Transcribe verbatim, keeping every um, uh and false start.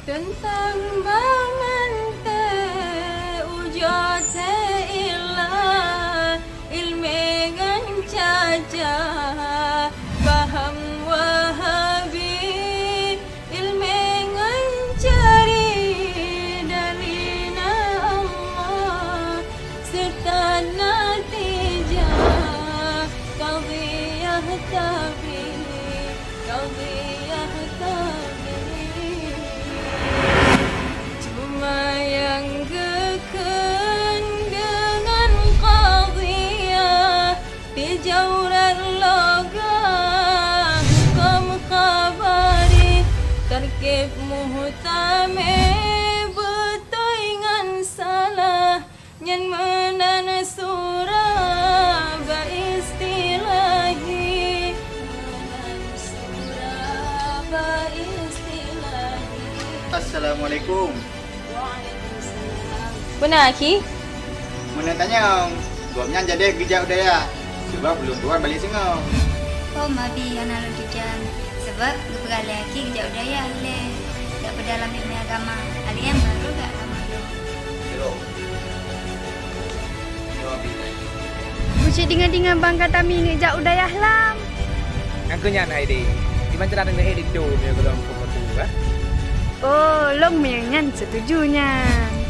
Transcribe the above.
Teuntang banmandum ujoe teuilah, ileumèe ngon caca, paham Wahabi, ileumèe ngon cari dari na Allah, seutôt natijah qadhiyah tabligh, qadhiyah tabligh. Cuma nyang geukheun deungon qadhiyah, tijoh urat logah, hukôm khabari, tarkib muhtamil, beutôi ngon salah, nyan meunan sura bak istilahi. Meunan sura bak istilahi. Assalamualaikum. Waalaikumsalam. Peue na, Akhi? Meunan tanyong, gobnyan jadeh geujak u dayah, sabab ulôn tuan balek singoh. Oh, mabi hana lôn tujuan, sabab geupeugah lé Akhi geujak u dayah ilèe, jak peudalam ileumèe agama. Alèh nyan barô geuagama lôn. Bucit deungon-deungon bang gata miet jak u dayah lam. Nyang keu nyan hai deh. Di mana cara deungon eh di tu punya golom kupu eh? Oh, lôn meunyoe nyan setuju nyan.